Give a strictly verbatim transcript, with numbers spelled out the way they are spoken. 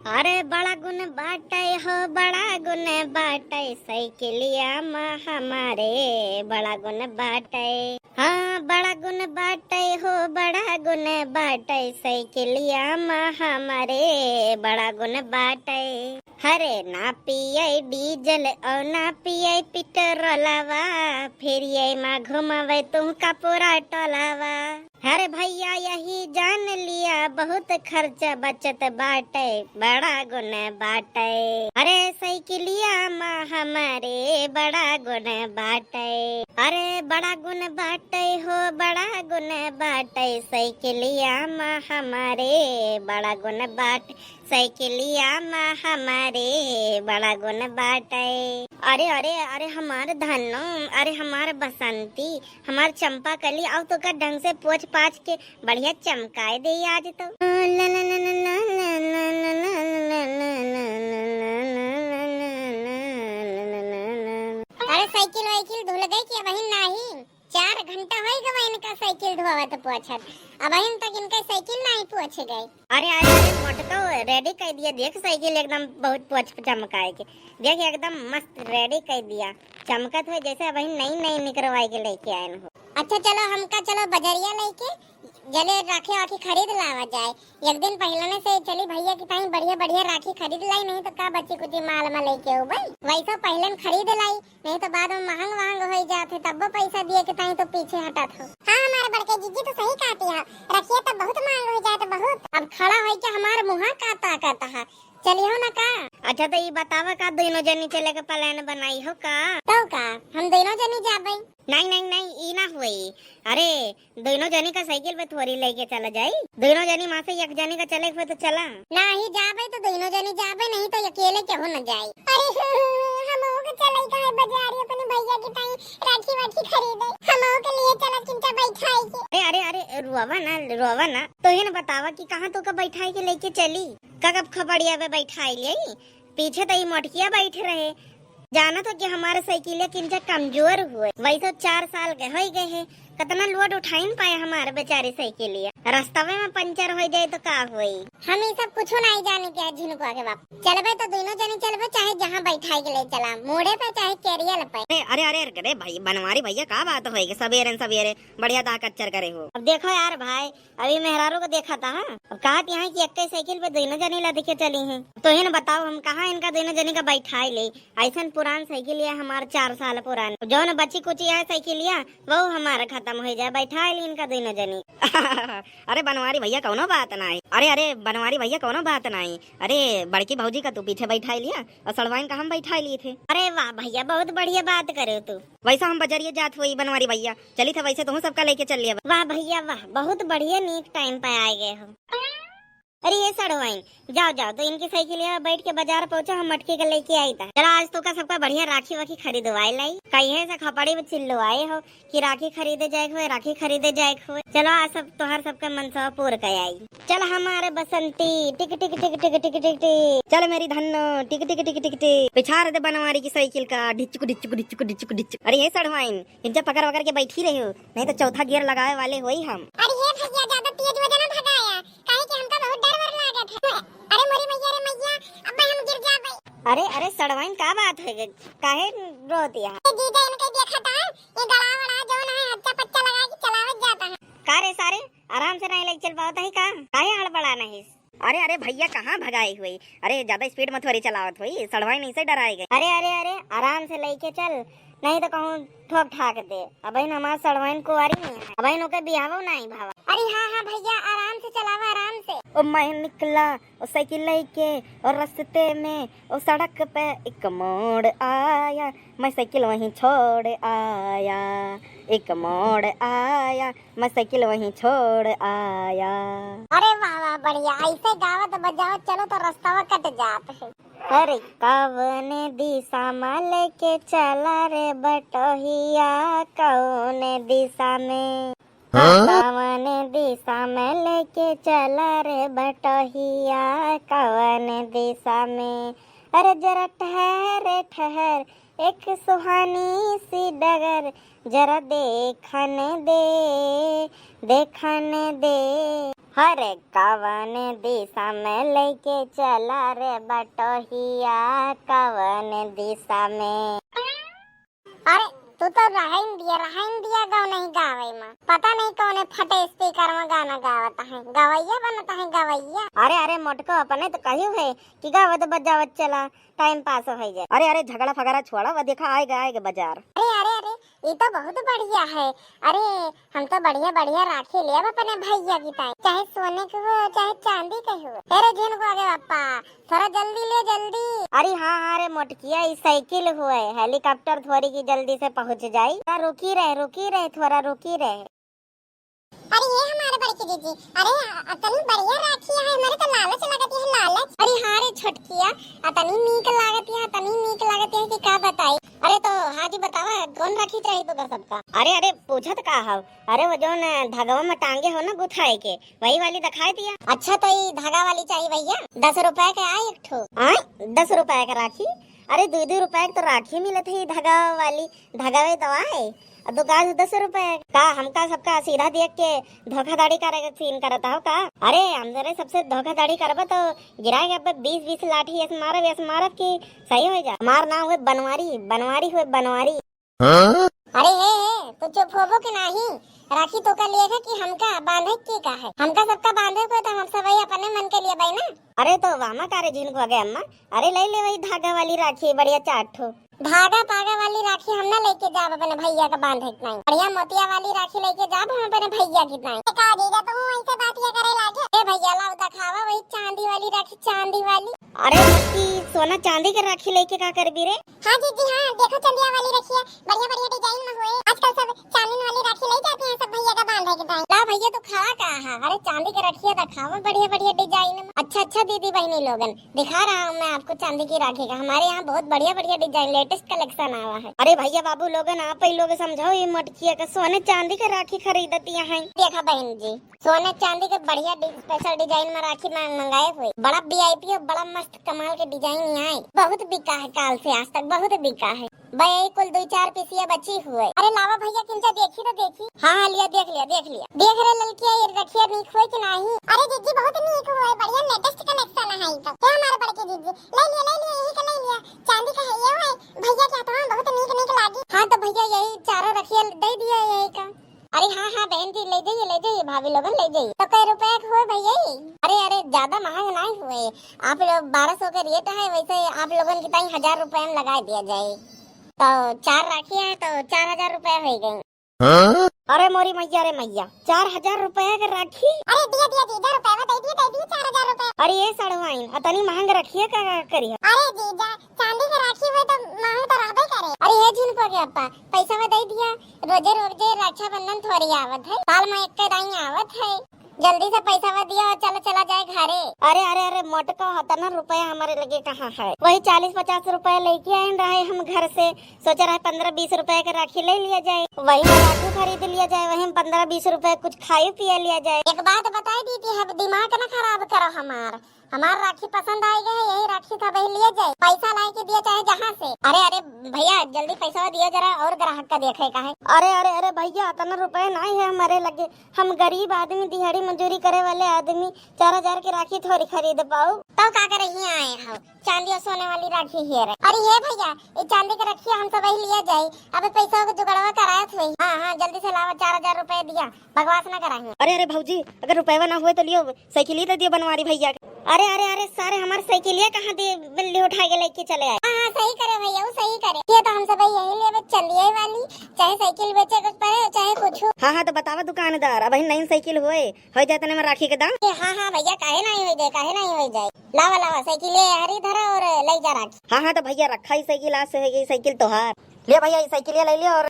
अरे बड़ा गुण बाटे हो, बड़ा गुण बाटे, साइकिलिया मा हमारे बड़ा गुण बाटे। हाँ, बड़ा गुण बाटे हो, बड़ा गुण बाटे, साइकिलिया मा हमारे बड़ा गुण बाटे। अरे ना पिए डीजल और ना पिए पेट्रोलवा, फिर ये मा घुमावे तुमका पूरा टोलवा। अरे भैया यही जान लिया, बहुत खर्चा बचत बाटे, बड़ा गुण बाटे। अरे साइकिलिया मा हमारे बड़ा गुण बाटे। अरे बड़ा गुण बाटे हो, बड़ा गुण बाटे, साइकिलिया मा हमारे बड़ा गुण बाटे, साइकिलिया मा हमारे बड़ा गुण बाटे। अरे, अरे, अरे हमार धन्नो, अरे हमार बसंती, हमार चंपा कली, आओ तोका ढंग से पोछ पाछ के बढ़िया चमकाए दे आज तो। अरे साइकिल वाइकिल धुल गई कि अबहिन नाही? चार घंटा होई गवा इनका साइकिल धोवत पोछत, अबहिन तक इनका साइकिल नाही पोछ गई। अरे, अरे, अरे, मोटको रेडी कर दिया, देख साइकिल एकदम बहुत पोछ चमकाए के, देख एकदम मस्त रेडी कर दिया, चमकत हो जैसे अबहिन नई नई निकरवाई के लेके आयन हो। अच्छा चलो हमका चलो बजरिया लेके जले राखी वाखी खरीद लावा जाए। एक दिन पहलने से चली भैया की ताई बढ़िया बढ़िया राखी खरीद लाई, नहीं तो का बची कुची माल में लेके हो भाई, वैसा पहलन खरीद लाई, नहीं तो बाद में महंग वहंग होई जात है, तब्बो पैसा दिए के ताई तो पीछे हटत हो। हाँ हमारे बड़के जीजी तो सही कहती है, रखिए तो बहुत महंग हो जात बहुत। अब खड़ा होई के हमार मुँह का ताकत है, चलियो ना का? अच्छा तो ई बतावा का दोनों जनी चले के प्लान बनाई हो का? तो का हम दोनों जनी जाबे? नहीं नहीं नहीं, ई ना हुई। अरे दोनों जनी का साइकिल पे थोड़ी लेके चला जाई, दोनों जनी माँ से एक जनी का चले के तो चला। नाही जाबे तो दोनों जनी जाबे, नहीं तो अकेले केहू न जाई। अरे हम के चले का है बाजारी अपने भैया की ताई राखी वाखी खरीदे, हम के लिए चला चिंता बैठाई के। अरे अरे अरे रोवा ना, रोवा ना, तो ये ना बतावा कि कहाँ तो का बैठाई के लेके चली, का कब खपड़िया पे बैठाई ले, पीछे तो ई मोटकिया बैठ रहे। जानत हो कि हमार साइकिलिया किंचा कमजोर हुए, वैसे चार साल के होई गए है, कतना लोड उठाई न पाए हमार बेचारी साइकिलिया, रस्तवे में पंचर होई जाए तो का होई? हम ई सब कुछो नाई जाने के है झिनुकवा के बाप। चलबे तो दोनों जनी चलबे, चाहे जहाँ बैठाई के ले चला, मूड़े पे चाहे केरियल पे। अरे अरे अरे अरे भाई बनवारी भैया का बात होई कि सबेरे न सबेरे बढ़िया दा कच्चर करे हो। अब देखो यार भाई, अभी मेहरारू को देखा था, हाँ? अब कहत यहाँ कि एक्के साइकिल पे दोनों जनी लद के चली हैं। तो ही न बताओ, हम कहाँ इनका दोनों जनी का बैठाए ले? ऐसन पुरान साइकिल ये हमार चार साल पुरान, जौन बची कुची है साइकिलिया, वो हमार खत्म हो जाए, बैठाए ले इनका दोनों जनी। अरे बनवारी भैया कौनो बात नाई, अरे अरे बनवारी भैया कौनो बात नाई, अरे बड़की भौजी का तू पीछे बैठाए लिया और सड़वाइन का हम बैठाए लिए थे। अरे वाह भैया, बहुत बढ़िया बात करे तू। वैसा हम बजरिए जात हुई बनवारी भैया, चली थे वैसे तुहूँ सबका लेके चल लिया। वाह भैया वाह, बहुत बढ़िया, नीक टाइम पे आए गए हो। अरे ये सड़वाइन, जाओ जाओ तो इनकी साइकिलिया बैठ के बाजार पहुँचो, हम मटकी के लेके आई था। चला आज तो का सबका बढ़िया राखी वाखी खरीदवाए लाई, कहिए से खपड़ी में चिल्लवाए हो कि राखी खरीदे जाए के हुए, राखी खरीदे जाए के हुए। चलो आज सब तोहर सबका मनसवा पूर के आई। चल हमारे बसंती, टिक टिक टिक टिक टिक टिक टिक। चल मेरी धन्नो, टिक टिक टिक टिक टिक। पिछाड़ दे बनवारी की साइकिल का, ढिचुक ढिचुक ढिचुक ढिचुक ढिचुक। अरे ये सड़वाइन, इनसे पकड़ वकड़ के बैठी रहे हो, नहीं तो चौथा गियर लगावे वाले होई हम। अरे ये भैया ज्यादा तेज वजन ना भगाया, काहे कि हमका बहुत डर वर लागत है। अरे मोरी मैया रे मैया, अब हम गिर जाबे। अरे अरे सड़वाइन का बात है, काहे रोती है? ये जीजा इनके देखा था, ये गड़ा वड़ा जौन है हच्चा पच्चा लगा के चलावत जाता है। का रे सारे, आराम से नहीं लेके चल पावत है का? काहे हड़बड़ा नहीं? अरे अरे भैया कहाँ भगाई हुई? अरे ज्यादा स्पीड मत थोड़ी चलावत हुई, सड़वाइन इसे डराए गई। अरे अरे अरे आराम से लेके चल, नहीं तो कहूँ ठोक ठाक दे। अबहिन हमार सड़वाइन कुंवारी नहीं है, अबहिन ओके बियाहवो नहीं भावा। अरे हाँ हाँ भैया आराम से चलावा आराम से। ओ मैं निकला ओ साइकिल लेके, ओ रस्ते में ओ सड़क पे एक मोड़ आया, मैं साइकिल वहीं छोड़ आया, एक मोड़ आया, मैं साइकिल वहीं छोड़ आया। अरे वाह वाह बढ़िया, ऐसे गावत बजावत चलो तो रस्तावा कट जात है। अरे कवन दिशा में लेके चला रे बटोहिया, कौन दिशा में? हाँ? कवन दिशा में लेके चला रे बटोहिया, कवन दिशा में? अरे जरा ठहर ठहर एक सुहानी सी डगर जरा देखन दे, देखन दे। हरे कवन दिशा में लेके चला रे बटोहिया, कवन दिशा में। अरे तू तो रहन दिया, रहन दिया, गाँव नहीं गावे में। पता नहीं कौने फटे स्पीकर में गाना गावत है, गवैया बनत है गवैया। अरे अरे मोटको, अपने तो कही है कि गावत बजावत चला, टाइम पास हो जाए। अरे अरे झगड़ा फगड़ा छोड़ा, वो देखा आएगा आएगा बाजार। अरे अरे अरे, ये तो बहुत बढ़िया है। अरे हम तो बढ़िया बढ़िया राखी लेब अपने भैया की ताई, चाहे सोने के हो चाहे चांदी के हो। अरे झिन को आगे पापा, थोड़ा जल्दी ले जल्दी। अरे हाँ हाँ रे मोटकिया, ई साइकिल हुए, हेलीकॉप्टर थोड़ी की जल्दी से पहुँच जाई। थोड़ा रुकी रहे, रुकी रहे, थोड़ा रुकी रहे। अरे ये हमारे बड़की दीदी, अरे अतनी बढ़िया राखी है, हमारे तो लालच लगती है, लालच। अरे हाँ रे छोटकिया, अतनी नीक लागती है, अतनी नीक लागती है कि का बताई। अरे तो हाँ जी बतावा, कौन राखी चाहिए तो सबका? अरे अरे पूछत का हव? अरे वो जौन धागवा में टांगे हो ना गुथाए के, वही वाली दिखाई दिया। अच्छा तो ई धागा वाली चाहिए भैया, दस रुपए के आई एक ठो। आय, दस रुपए के राखी? अरे दो दो रुपए के तो राखी मिलत है धागा वाली, धागा वे दवा है। अब दुकान से दस रुपए का हमका सबका सीधा देख के धोखाधड़ी करे के सीन करत हो का? अरे हमरे सबसे धोखाधड़ी करबा तो गिरा के अब बीस बीस लाठी ऐसे मारब, ऐसे मारब कि सही हो जा। हमार नाम हुए बनवारी, बनवारी हुए बनवारी। हाँ? अरे हे हे, तू चुप होबो कि नाही? राखी तो का लिए है कि हमका बांधे के का है? हमका सबका बांधे को तो हम सब वही अपने मन के लिए बाई ना। अरे तो वामा कारे झिन को गए अम्मा, अरे ले ले वही धागा वाली राखी बढ़िया चार ठो। धागा पागा वाली राखी हम ना लेके जाब अपने भैया का बांधे के नाई, बढ़िया मोतिया वाली राखी लेके जाब हम अपने भैया की नाई। का जीजा तू ऐसे बातिया करे लागे? ए भैया लाओ दिखावा वही चांदी वाली राखी, चांदी वाली। अरे मोटी सोना चांदी के राखी लेके का करबी रे? हाँ जीजी, हाँ, देखो चंदिया वाली रखिया, बढ़िया बढ़िया डिजाइन में हुए। आजकल सब चांदनी वाली राखी ले जाते हैं सब भैया का बांधे के टाइम। ला भैया, तू खड़ा का है? अरे चांदी के रखिया दिखावा बढ़िया बढ़िया डिजाइन में। अच्छा अच्छा दीदी बहनी लोगन, दिखा रहा हूँ मैं आपको चांदी की राखी का। हमारे यहाँ बहुत बढ़िया बढ़िया डिजाइन, लेटेस्ट कलेक्शन आवा है। अरे भैया बाबू लोगन, आप ही लोग समझाओ, ये मोटकिया का सोने चांदी के राखी खरीदती हैं। देखा बहन जी, सोने चांदी के बढ़िया डि-, स्पेशल डिजाइन में राखी मंग-, मंगाए हुए। बड़ा वीआईपी और बड़ा मस्त कमाल के डिजाइन यहाँ है। बहुत बिका है काल से आज तक, बहुत बिका है। बे, यही कुल दो चार पीसिया बची हुए। अरे लावा भैया, किंचा देखी तो देखी। हाँ हाँ, लिया, देख लिया, देख लिया। देख रे ललकिया, ये रखिया नीक हुए कि नाही? अरे जीजी, बहुत नीक हुए, बढ़िया लेटेस्ट कलेक्शन है ई तो। हे हमारे बड़के जीजी, ले लिया, ले लिया, यही का ले लिया। चांदी का है ये हुए, भैया के हाथवा में बहुत नीक नीक लागी। हाँ तो भैया, यही चारों रखिया दे दिया यही का। अरे हाँ हाँ बहन जी, ले जाइए, ले जाइए, भाभी लोगन ले जाइए। तो कै रुपया के हुए भैया ई? अरे अरे, ज्यादा महंग नहीं हुए, आप लोग बारह सौ के रेट है, वैसे आप लोगन की ताई हजार रुपया में लगा दिया जाए। तो चार राखी है तो चार हजार रुपया हो गई। हाँ? अरे मोरी मैया रे मैया, चार हजार रुपया के राखी? अरे दिया दिया जीजा, रुपया दे दिए, दे दिए चार हजार रुपया। अरे ये सड़वाइन, अतनी महंग रखिया का, का करी है? अरे जीजा, चांदी के राखी हुए तो महंग तो रहबे करे। अरे हे झिनको के अप्पा, पैसा में दे दिया, रोजे रोजे रक्षाबंधन थोड़ी आवत है, साल में एक दाई आवत है। जल्दी से पैसा में दिया और चला चला जाए घरे। अरे अरे अरे मोटका, हतना रुपया हमारे लगे कहाँ है? वही चालीस पचास रुपया लेके आए रहे हम घर से, सोचा रहे पन्द्रह बीस रुपया के राखी ले लिया जाए, वही में राखी खरीद लिया जाए, वही में पन्द्रह बीस रुपया कुछ खाई पिया लिया जाए। एक बात बताई दीदी, अब दिमाग ना खराब करो हमार, हमार राखी पसंद आई गए, यही राखी सब ही लिए जाए, पैसा लाए के दिया चाहे जहाँ से। अरे अरे भैया, जल्दी पैसा दिया जरा, और ग्राहक का देखे का है। अरे अरे अरे भैया, इतना रुपया नहीं है हमारे लगे, हम गरीब आदमी, दिहाड़ी मजूरी करे वाले आदमी, चार हजार के राखी थोड़ी खरीद पाऊ। तो का करे हियाँ आए हो, चांदी और सोने वाली राखी हेरे। अरे हे भैया, ये चांदी के रखिया हम सब ही लिए जाए, अबे पैसा के जुगाड़वा करायत हुई। हाँ हाँ, जल्दी से लावा, चार हजार रुपया दिया। बकवास ना कराही। अरे अरे भौजी, अगर रुपयवा ना हुए तो लियो, साइकिल ही दे दियो बनवारी भैया के। अरे अरे अरे सारे, हमार साइकिलिया कहाँ दे, बिल्ली उठा के लेके चले आए। हाँ हाँ, सही करे भैया, वो सही करे। ये तो हम सब यही लेबे, चंदिया वाली, चाहे साइकिल बेचे कुछ पड़े, चाहे कुछ। हाँ हाँ, तो बतावा दुकानदार, अब नई साइकिल हुए, हो जाए तने में राखी के दाम। ए, हाँ हाँ भैया, काहे नहीं हो जाए, काहे नहीं हो जाए। लावा लावा, साइकिल ये हरी धरा और ले जा राखी। हाँ हाँ, तो भैया रखा ही साइकिल, आज से हो गई साइकिल तोहार। ले भैया, ये साइकिलिया ले लियो और